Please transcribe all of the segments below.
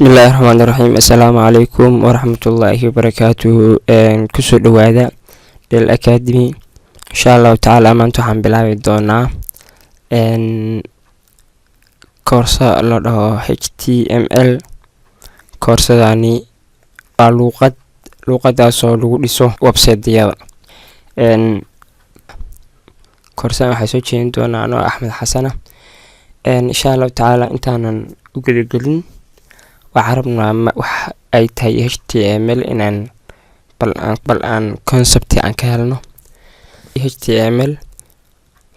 Bismillaahi raxmaani raxiim. Assalaamu calaykum waraxmatullaahi wabarakaatuhu. Kusoo dhawaada Del Academy. Insha Allahu tacaala maanta waxaan bilaabi doonaa koorso la dhaho HTML. Koorsadani waa luuqad, luuqadaasoo lagu dhiso website-yada. Koorsadan waxaa soo jeedin doonaa anoo Axmed Xasana, insha Allahu tacaala. Intaanan u gudagelin, waxaan rabnaa wax ay tahay HTML inaan bal aan concept aan ka helno. HTML,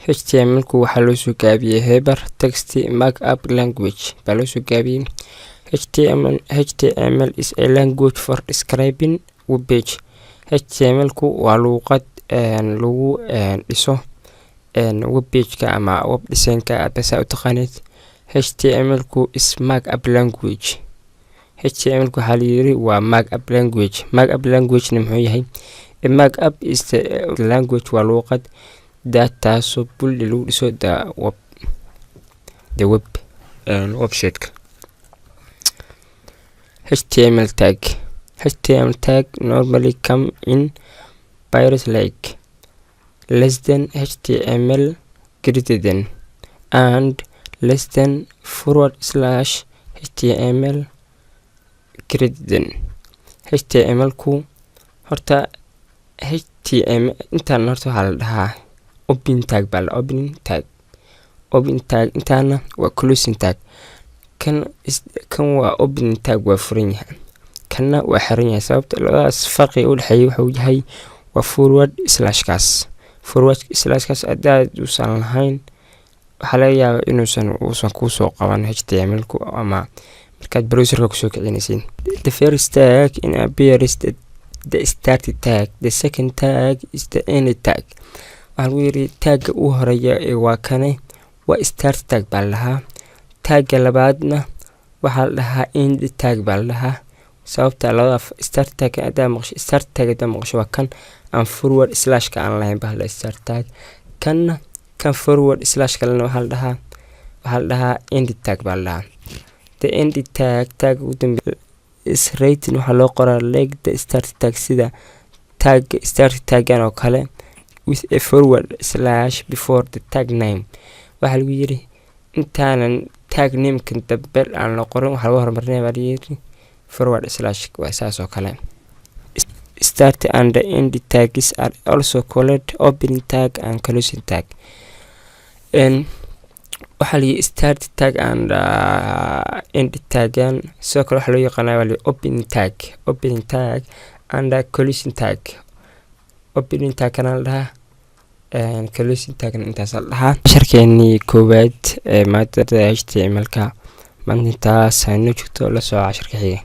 HTML ku waxaa loo soo gaabiyey Hyper Text Markup Language baa loo soo gaabiyey. HTML, HTML is a language for describing web page. HTML ku waa luuqad lagu dhiso web page-ka ama web design-ka, aad saa u taqaanid. HTML ku is markup language. HTML ku waxaa la yiri waa markup language. Markup language-na muxuu yahay? A markup is the language, waa luuqad that, taasoo build, lagu dhiso, the web, website-ka. HTML tag. HTML tag normally come in pairs like less than HTML greater than and less than forward slash HTML greater than. HTML ku horta HTML intaan horta waxaa la dhahaa open tag baa la opening tag, open tag. Intaana waa closing tag. Kan waa opening tag, waa furan yahay, kanna waa xiran yahay. Sababta labadaas farqiga u dhexeeya wuxuu yahay waa forward slashkaas. Forward slashkaas haddaad uusan lahayn, waxaa laga yaabaa inuusan uusan kuusoo qaban HTML ku ama markaad browserka kusoo kicinaysid. The first tag in appears the start tag, the second tag is the end tag. Waxaa lagu yiri tagga u horeeya ee waa kane, waa start tag baa la dhahaa. Tagga labaadna waxaa la dhahaa end tag baa la dhahaa. Sababta labada start tag hadaa maqasho, start tag hadaa maqasho, waa kan aan forward slashka aan lahayn baa la start tag. Kanna kan forward slash kalena waxaa la dhahaa end tag baa la dhahaa. The end tag, tag ugu dambeeya, is written, waxaa loo qoraa, like the start tag, sida tag start tagan oo kale, with a forward slash before the tag name. Waxaa lagu yiri intaanan tag namekan dambe aan la qorin, waxaa lagu horumarinaya baa layiri forward slash, waa saas oo kale. Start and end tags are also called opening tag and closing tag. Waxaa la yiri start tag and end tagan sidoo kale waxaa loo yaqaanaa waa la opening tag, opening tag and closing tag. Opening tag kana la dhahaa, closing tagna intaas la dhahaa. Casharkeenii koowaad ee maadada HTML-ka maanta intaas hanoo joogto. La soco casharka xiga.